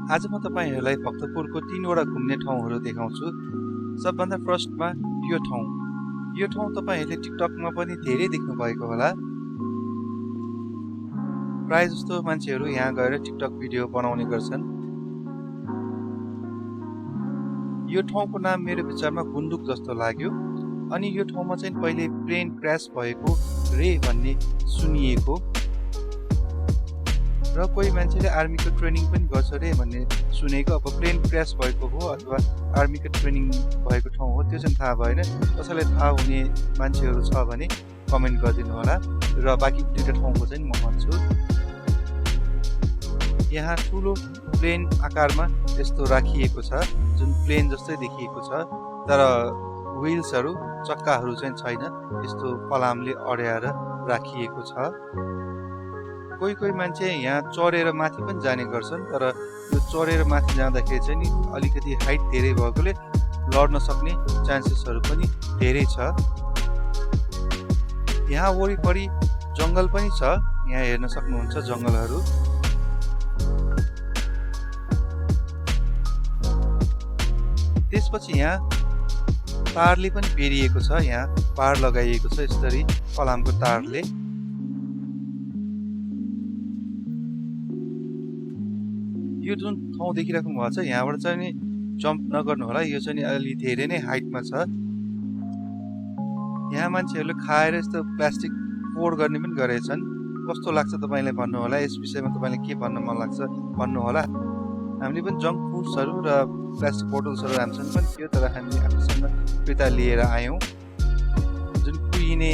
आज म तपाईहरुलाई भक्तपुरको 3 वटा घुम्ने ठाउँहरु देखाउँछु। सबभन्दा फर्स्टमा यो ठाउँ तपाईहरुले टिकटकमा पनि धेरै देख्नु भएको होला। प्राय जस्तो मान्छेहरु यहाँ गएर टिकटक भिडियो बनाउने गर्छन्। यो ठाउँको नाम मेरो विचारमा गुन्दुक जस्तो लाग्यो। अनि यो ठाउँमा चाहिँ पहिले प्लेन क्र्याश भएको रे भन्ने सुनिएको र कोही मान्छेले आर्मीको ट्रेनिङ पनि गर्छ रे भन्ने सुनेको। अब प्लेन क्र्याश भएको हो अथवा आर्मीको ट्रेनिङ भएको ठाउँ हो त्यो चाहिँ थाहा भएन। कसैलाई थाहा हुने मान्छेहरु छ भने कमेन्ट गरिदिनु होला र बाँकी दुईटा ठाउँको चाहिँ म भन्छु। यहाँ ठुलो प्लेन आकारमा यस्तो राखिएको छ जुन प्लेन जस्तै देखिएको छ, तर व्हील्सहरु चक्काहरु चाहिँ छैन, यस्तो फलामले अड्याएर राखिएको छ। कोही मान्छे यहाँ चढेर माथि पनि जाने गर्छन्, तर यो चढेर माथि जाँदाखेरि चाहिँ नि अलिकति हाइट धेरै भएकोले लड्न सक्ने चान्सेसहरु पनि धेरै छ। यहाँ वरिपरि जंगल पनि छ, यहाँ हेर्न सक्नुहुन्छ जंगलहरु। त्यसपछि यहाँ तारले पनि बेरिएको छ, यहाँ पार लगाइएको छ यसरी फलामको तारले। यो जुन ठाउँ देखिराख्नु भएको छ यहाँबाट चाहिँ नि जम्प नगर्नु होला, यो चाहिँ अलि धेरै नै हाइटमा छ। यहाँ मान्छेहरुले खाएर यस्तो प्लास्टिक फोड गर्ने पनि गरेछन्। कस्तो लाग्छ तपाईलाई भन्नु होला, यस विषयमा तपाईलाई के भन्न मन लाग्छ भन्नु होला। हामीले पनि जंक फुड्सहरु र प्लास्टिक बोतल्सहरु हामीसँग पनि थियो, तर हामीले आफूसँग फिर्ता लिएर आयौं। जुन कुहिने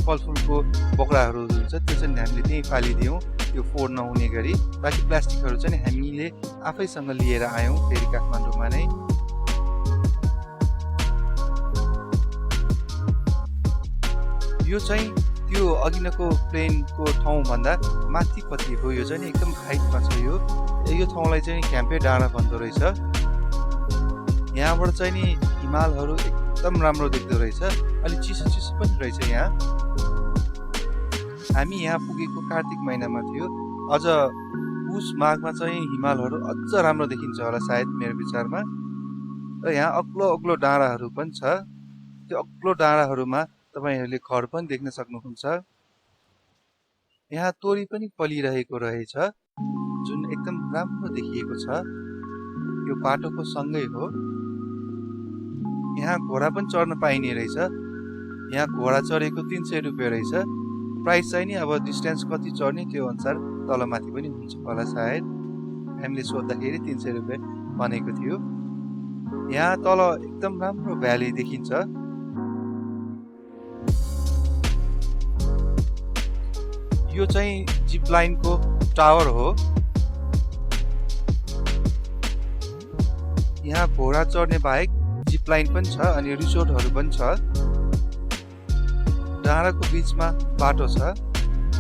फलफुलको बोक्राहरु हुन्छ त्यो चाहिँ हामीले त्यही फालिदियौं यो फोड नहुने गरी। बाकी प्लास्टिकहरु चाहिँ हामीले आफैसँग लिएर आयौं फेरि काठमाडौँमा नै। यो चाहिँ त्यो अघिनको प्लेनको ठाउँ भन्दा माथिपट्टि हो, यो चाहिँ एकदम हाइटमा छ। यो ठाउँलाई चाहिँ क्याम्पे डाँडा भन्दो रहेछ। यहाँबाट चाहिँ नि हिमालहरु एकदम राम्रो देख्दो रहेछ, अलि चिसो पनि रहेछ यहाँ। हामी यहाँ पुगेको कार्तिक महिनामा थियो, अझ पुष माघमा चाहिँ हिमालहरु अझ राम्रो देखिन्छ होला सायद मेरो विचारमा। र यहाँ अग्लो डाँडाहरु पनि छ, त्यो अग्लो डाँडाहरुमा तपाईहरुले घर पनि देख्न सक्नुहुन्छ। यहाँ तोरी पनि फलिरहेको रहेछ जुन एकदम राम्रो देखिएको छ। यो बाटोको सँगै हो। यहाँ घोडा पनि चढ्न पाइने रहेछ। यहाँ घोडा चढेको 300 रुपैयाँ रहेछ। प्राइस चाहिँ नि अब डिस्टेन्स कति चढ्ने त्यो अनुसार तलमाथि पनि हुन्छ होला सायद। हामीले सोध्दाखेरि 300 रुपैयाँ भनेको थियो। यहाँ तल एकदम राम्रो भ्याली देखिन्छ। यो चाहिँ जिप लाइनको टावर हो। यहाँ घोडा चढ्ने बाहेक जिप लाइन पनि छ अनि रिसोर्टहरु पनि छ। डाँडाको बीचमा बाटो छ।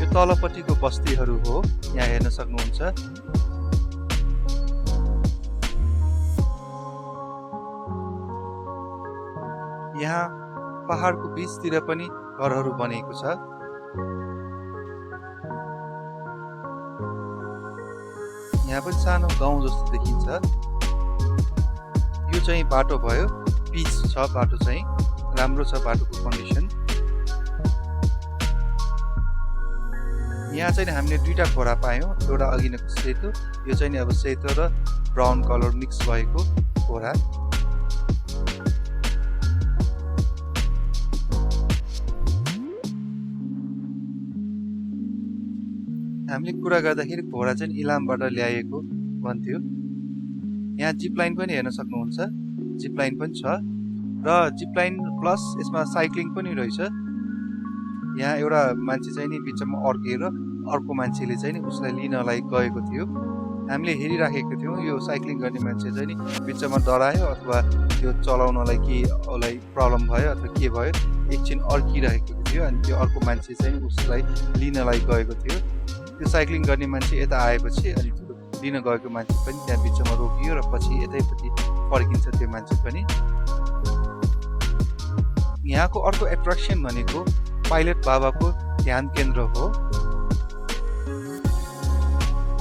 यो तलपट्टिको बस्तीहरु हो, यहाँ हेर्न सक्नुहुन्छ। यहाँ पहाडको बीचतिर पनि घरहरु बनेको छ। यहाँ पनि सानो गाउँ जस्तो देखिन्छ। यो चाहिँ बाटो भयो, पिच छ बाटो चाहिँ, राम्रो छ बाटोको कन्डिसन। यहाँ चाहिँ हामीले दुईटा घोडा पायौं, एउटा अघिनको सेतो, यो चाहिँ नि अब सेतो र ब्राउन कलर मिक्स भएको घोडा। हामीले कुरा गर्दाखेरि घोडा चाहिँ इलामबाट ल्याएको भन्थ्यो। यहाँ जिप लाइन पनि हेर्न सक्नुहुन्छ, जिप लाइन पनि छ र जिप लाइन प्लस यसमा साइक्लिङ पनि रहेछ। यहाँ एउटा मान्छे चाहिँ नि बिचमा अड्केर अर्को मान्छेले चाहिँ नि उसलाई लिनलाई गएको थियो। हामीले हेरिराखेको थियौं, यो साइक्लिङ गर्ने मान्छे चाहिँ नि बिचमा डरायो अथवा त्यो चलाउनलाई के उसलाई प्रब्लम भयो अथवा के भयो, एकछिन अड्किरहेको थियो अनि त्यो अर्को मान्छे चाहिँ उसलाई लिनलाई गएको थियो। त्यो साइक्लिङ गर्ने मान्छे यता आएपछि अनि त्यो लिन गएको मान्छे पनि त्यहाँ बिचमा रोकियो र पछि यतैपट्टि फर्किन्छ त्यो मान्छे पनि। यहाँको अर्को एट्र्याक्सन भनेको पाइलट बाबाको ध्यान केन्द्र हो।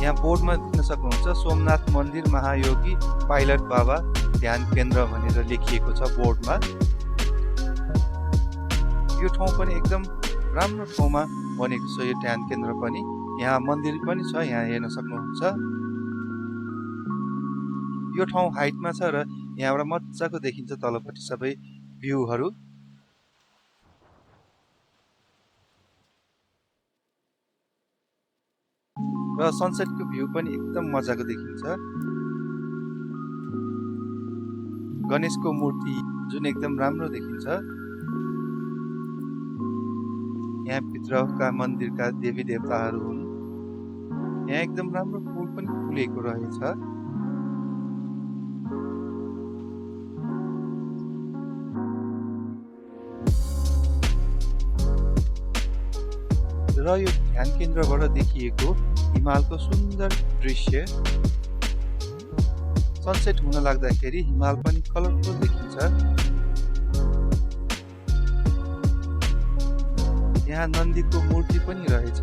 यहाँ बोर्डमा देख्न सक्नुहुन्छ सोमनाथ मन्दिर महायोगी पाइलट बाबा ध्यान केन्द्र भनेर लेखिएको छ बोर्डमा। यो ठाउँ पनि एकदम राम्रो ठाउँमा बनेको छ यो ध्यान केन्द्र पनि। यहाँ मन्दिर पनि छ, यहाँ हेर्न सक्नुहुन्छ। यो ठाउँ हाइटमा छ र यहाँबाट मजाको देखिन्छ तलपट्टि सबै भ्यूहरू। र सनसेटको भ्यू पनि एकदम मजाको देखिन्छ। गणेशको मूर्ति जुन एकदम राम्रो देखिन्छ। यहाँ भित्रका मन्दिरका देवी देवताहरू हुन्। यहाँ एकदम राम्रो फुल पनि फुलेको रहेछ। र यो ध्यान केन्द्रबाट देखिएको हिमालको सुन्दर दृश्य। सनसेट हुन लाग्दाखेरि हिमाल पनि कलरफुल देखिन्छ। यहाँ नन्दीको मूर्ति पनि रहेछ।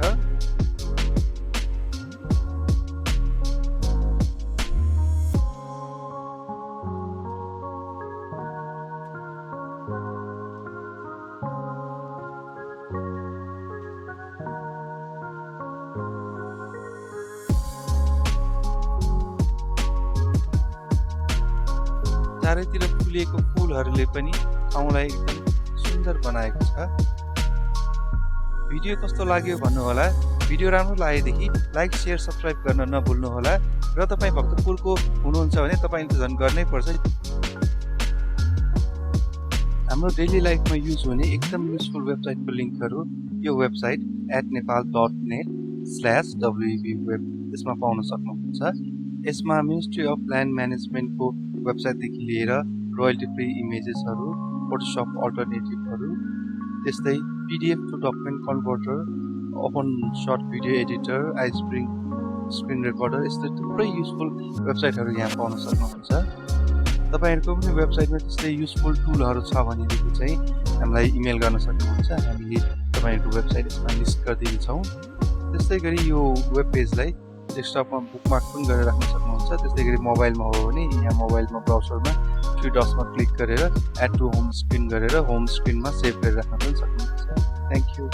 चारैतिर फुलेको फुलहरूले पनि ठाउँलाई एकदम सुन्दर बनाएको छ। भिडियो कस्तो लाग्यो भन्नुहोला। भिडियो राम्रो लागेदेखि लाइक शेयर सब्सक्राइब गर्न नभुल्नुहोला। र तपाईँ भक्तपुरको हुनुहुन्छ भने तपाईँले झन् गर्नै पर्छ। हाम्रो डेली लाइफमा युज हुने एकदम युजफुल वेबसाइटको लिङ्कहरू यो वेबसाइट @nepal.net/webweb यसमा पाउन सक्नुहुन्छ। यसमा मिनिस्ट्री अफ ल्यान्ड म्यानेजमेन्टको वेबसाइटदेखि लिएर रोयल्टी फ्री इमेजेसहरू, फोटोसप अल्टरनेटिभहरू, त्यस्तै PDF to document converter, open shot video editor, iSpring screen recorder, यस्तै थुप्रै युजफुल वेबसाइटहरू यहाँ पाउन सक्नुहुन्छ। तपाईँहरूको पनि वेबसाइटमा त्यस्तै युजफुल टुलहरू छ भनेदेखि चाहिँ हामीलाई इमेल गर्न सक्नुहुन्छ। हामीले तपाईँहरूको वेबसाइट यसमा लिस्ट गरिदिन्छौँ। त्यस्तै गरी यो वेब पेजलाई डेस्कटपमा बुकमार्क पनि गरेर राख्न सक्नुहुन्छ। त्यस्तै गरी मोबाइलमा हो भने यहाँ मोबाइलमा ब्राउजरमा 3 डट्समा क्लिक गरेर एड टु होम स्क्रिन गरेर होम स्क्रिनमा सेभ गरेर राख्न पनि सक्नुहुन्छ। Thank you.